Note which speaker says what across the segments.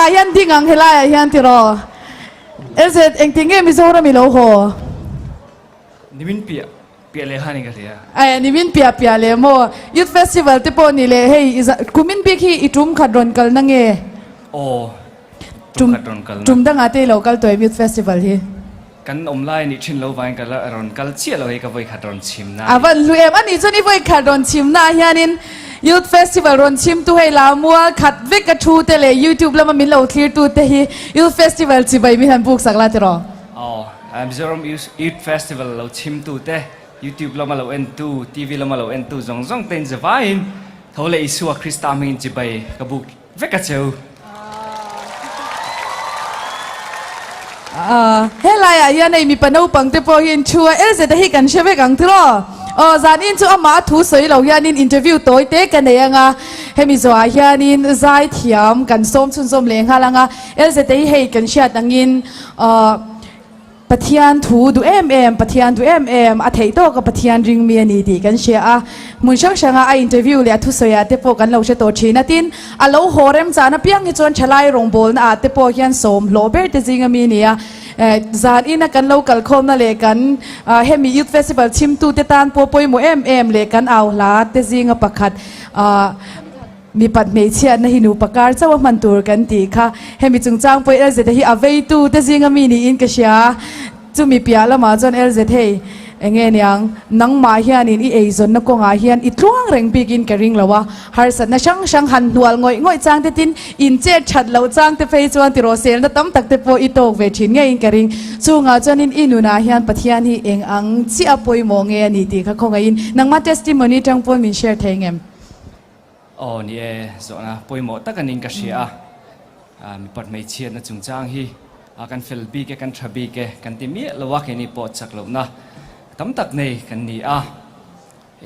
Speaker 1: Tah hian ding ang helaiah hian tiraw? LZ, engtin nge Mizoram i lo haw?
Speaker 2: Nimin piah piah leh khan in ka hria.
Speaker 1: Aia, nimin piah piah leh maw? Youth Festival te pawh ni leh hei i za, kumin bik hi i tum khat rawn kalna nge?
Speaker 2: Aw, tum khat rawn kalna.
Speaker 1: Tum dangah te i lo kal tawh em Youth Festival hi?
Speaker 2: Kan awm lai a nih thin lo vangin ka la rawn kal chiah lo hei ka vawikhat rawn chhim na
Speaker 1: A
Speaker 2: a ni.
Speaker 1: van hlu em a nih chuan i vawikhat rawn chhim na ah hianin Youth Festival rawn chhim tu hei Lamual khat vek a thu te leh YouTube lama min lo thlir tu te hi Youth Festival chibai min han buk sak la tiraw?
Speaker 2: Aw, Mizoram Youth Festival lo chhim tu te, YouTube lama lo en tu, TV lama lo en tu zawng zawng te in zavaiin tho leh Isua Krista hmingin chibai ka buk Vek a cheu.
Speaker 1: Helaiah hian hei mipa naupang te pawh hian thu a LZ a hi kan hre vek ang tiraw? Aw zanin chu amah a thu sawi lo hianin interview tawi te ka nei ang a, hemi zawhah hianin zai thiam kan sawm chhunzawm leh nghal ang a, LZ a hi hei kan hriat angin Pathian thu duh em em, Pathian duh em em, a theih tawk a Pathian ring mi a ni tih kan hria a. Hmun hrang hranga a interview leh a thusawiah te pawh kan lo hre tawh thin a. Tin, a lo haw remchan apiang hi chuan thalai rawngbawlna ah te pawh hian sawm hlawh ber te zinga mi a ni a. Zan ina kan lo kalkhawmna leh kan hemi Youth Festival chhimtute tan pawh pawimawh em em leh kan au hla te zinga pakhat Mipat hmeichhiatna hi nupa kar chauh a hman tur kan tih kha. Hemi chungchang pawh LZ hi a veitu te zinga mi niin ka hria. Chumi piah lamah chuan LZ hei enge niang, nangmah hianin i eizawnna kawngah hian i tluang reng bikin ka ring lo a. Harsatna hrang hrang han hnual ngawih ngawih chang te tin in chet that loh chang te phei chuan tirawhselna tam tak te pawh i tawk ve thin ngeiin ka ring. Chungah chuanin i nunah hian Pathian hi eng ang chiah pawimawh nge a ni tih kha khawngaihin nangmah testimony tang pawn min share thei ngem?
Speaker 2: Aw ni e, zawhna pawimawh tak anin ka hria a, mipat hmeichhiatna chungchang hi kan fel bik e, kan tha bik e kan ti miah lo a, keini pawh chak lohna tam tak nei kan ni a,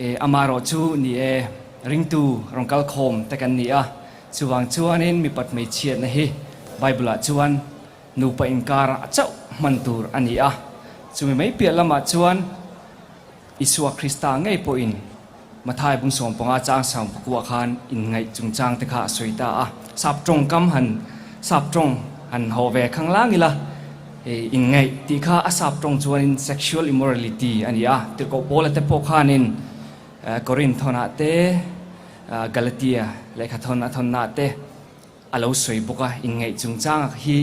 Speaker 2: e amaherawh chu ni e, ringtu rawn kal khawm te kan ni a, chuvang chuanin mipat hmeichhiatna hi Bible ah chuan nupa inkar ah chauh hman tur a ni a, chumi mai piah lamah chuan Isua Krista ngei pawhin Mathai bung 15 chang sang pakua khan inngaih chungchang te kha a sawi ta a. Sap tawng kam han sap tawng han haw ve khang lang ila, hei inngaih tih kha a sap tawng chuanin sexual immorality a ni a. Tirhkoh Paula te pawh khanin Korinth thawnah te, Galatia lehkha thawn a thawnnaah te a lo sawi bawk a. Inngaih chungchang hi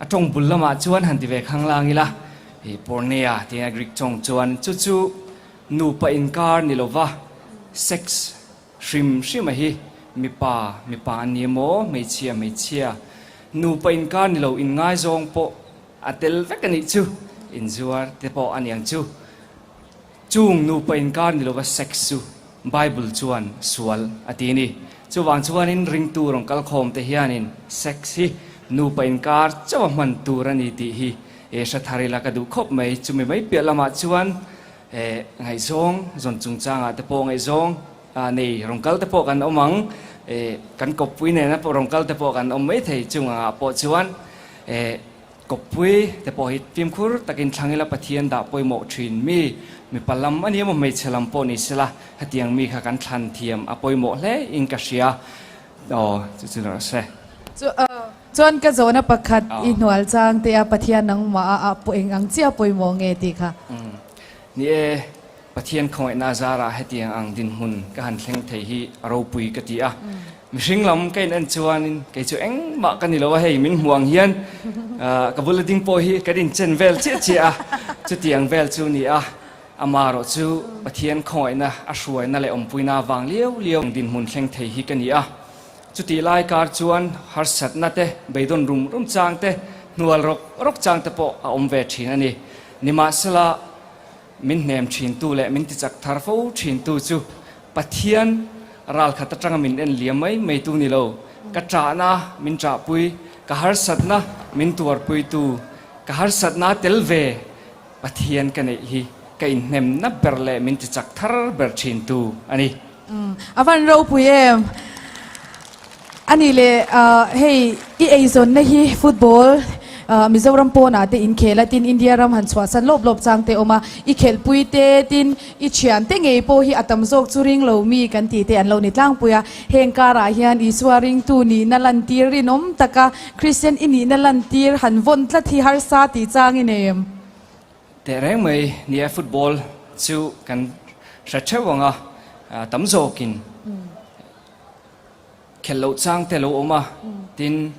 Speaker 2: a tawng bul lamah chuan han ti ve khang lang ila, porneia tiin a Greek tawng chuan chu chu Nupa inkar ni lova sex hrim hrim a hi mipa mipa an ni emaw hmeichhia hmeichhia nupa inkar ni lo inngaizawng pawh a tel vek a nih chu inzuar te pawh a niang chu chung nupa inkar ni lova sex chu Bible chuan sual a ti a ni. Chuvang chuanin ringtu rawn kalkhawm te hianin sex hi nupa inkar chauh a hman tur a ni tih hi E hre thar ila ka duh khawp mai. Chumi mai piah lamah chuan e ngaihzawng zawn chungchangah te pawh ngaihzawng nei rawn kal te pawh kan awm ang. E kan kawppui nena pawh rawn kal te pawh kan awm mai thei. Chung angah pawh chuan e kawppui te pawh hi fimkhur takin thlang ila Pathian dah pawimawh thin mi, mipa lam a ni emaw hmeichhe lam pawh ni sela hetiang mi kha kan thlan thiam a pawimawh hle in ka hria. Aw chu chu rawh se.
Speaker 1: Chu Chuan ka zawhna pakhat i hnual chang te a Pathian nangmah a ah pawh eng ang chiah pawimawh nge tih kha?
Speaker 2: Ni e, Pathian khawngaihna zarah hetiang ang dinhmun ka han thleng thei hi a ropui ka ti a. Mihring lam ka in en chuanin kei chu engmah ka ni lo a, hei min hmuh ang hian ka bula ding pawh hi kan inchen vel chiah chiah a, chutiang vel chu ni a. Amaherawh chu Pathian khawngaihna a hruaina leh awmpuina vang liau liau ang dinhmun thleng thei hi ka ni a. Chutih lai kar chuan harsatna te, beidawn rum rum chang te, hnual rawk rawk chang te pawh a awm ve thin a ni. Nimahsela, min hnem thintu leh min tichak thar fo thintu chu Pathian ralkhat atanga min en liam mai mai tu ni lo, ka ṭahna min ṭahpui, ka harsatna min tuarpuitu, ka harsatna tel ve Pathian ka neih hi ka inhnemna ber leh min tichak thar ber thintu a ni.
Speaker 1: A van ropui em? A nih leh hei i eizawnna hi football Mizoram pawnah te inkhel a, tin India ram han chhuahsan lawp lawp chang te awm a, i khelhpui te, tin i thiante ngei pawh hi a tam zawk chu ring lo mi kan tih te an lo ni tlangpui a. Heng karah hian Isua ringtu nihna lantir rinawm taka Kristian i nihna lantir han vawn tlat hi harsa tih chang i nei em?
Speaker 2: Teh reng mai nia football chu kan hre theuh ang a, tam zawkin khelh loh chang te lo awm a, tin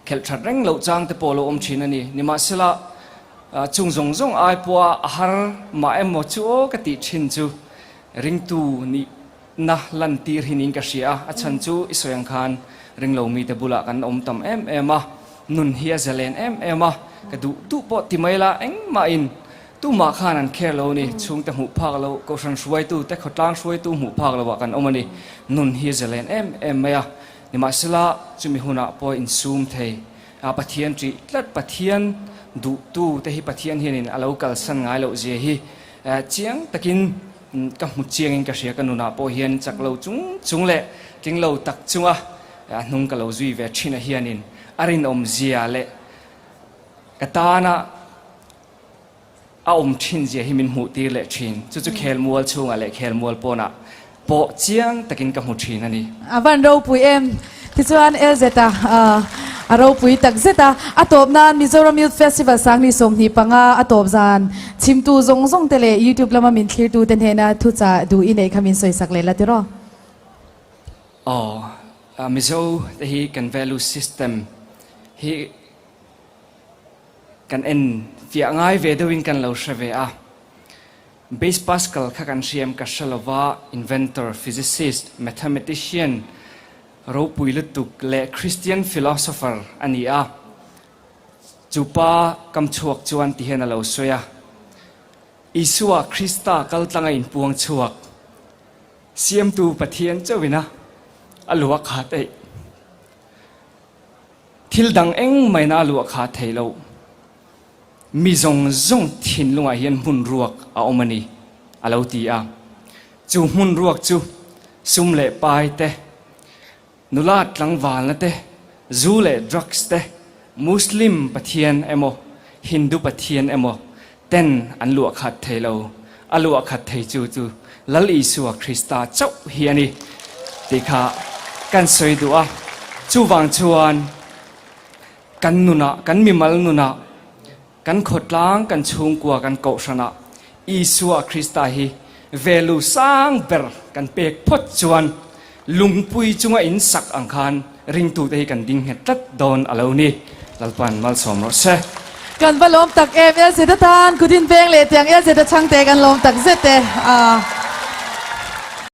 Speaker 2: khelh that reng loh chang te pawh lo awm thin a ni. Nimahsela chung zawng zawng ai pawha a har mah emaw chu aw ka tih thin chu ringtu nih na lantir hi niin ka hria a, a chhan chu i sawi ang khan ringlo mite bulah kan awm tam em em a, nun hi a zalen em em a, ka duh duh pawh ti mai la engmahin tumah khan an care lo a ni, chhungte hmuh phak lo, kohhran hruaitu te khawtlang hruaitu hmuh phak loah kan awm a ni, nun hi a zalen em em mai a, nimahsela chumi hunah pawh insum thei a, Pathian ṭih tlat, Pathian duhtu te hi Pathian hianin a lo kalsan ngai loh zia hi chiang takin Ka hmu chiangin ka hria, ka nunah pawh hian chak lo chung chung leh tling lo tak chunga a hnung ka lo zui ve thin a hianin a rinawmzia leh ka tana a awm thin zia hi min hmuh tir leh thin. Chu chu khelmual chhungah leh khelmual pawnah pawh chiang takin ka hmu thin a ni.
Speaker 1: A van ropui em? Tichuan LZ-a a ropui tak zet a, a tawp nan Mizoram Youth Festival Sangni 25 a tawp zan chhimtu zawng zawng te leh YouTube lama min thlirtu te hnena thuchah duh i neih kha min sawisak leh la tiraw?
Speaker 2: Aw, Mizo te hi kan value system hi kan en fiah ngai ve deuhin kan lo hre ve a. Blaise Pascal kha kan hriam ka hre lova, inventor, physicist, mathematician ropui lutuk leh Christian philosopher a ni a. Chu pa kam chhuak chuan ti hian a lo sawi a, Isua Krista kal tlanga inpuang chhuak, Siamtu Pathian chauhin a a luah kha theih. Thil dang engmahina a luah kha thei lo. Mi zawng zawng thinlungah hian hmun ruak a awm a ni, a lo ti a. Chu hmun ruak chu sum leh pai te, nula tlangvalna te, zu leh drugs te, Muslim pathian emaw Hindu pathian emaw ten an luah khat thei lo. A luah khat thei chu chu Lal Isua Krista chauh hi a ni tih kha kan sawi duh a. Chuvang chuan. Kan nunah, kan mimal nunah, kan khawtlang, kan chhungkua, kan kohhranah Isua Krista hi value sang ber kan pek phawt chuan lungpui chunga in sak ang khan ringtute hi kan ding nghet tlat dawn a lo ni. Lalpan malsawm rawh se.
Speaker 1: Kan va lawm tak em, LZ atan kut in veng leh tiang LZ a chhangte kan lawm tak zet e.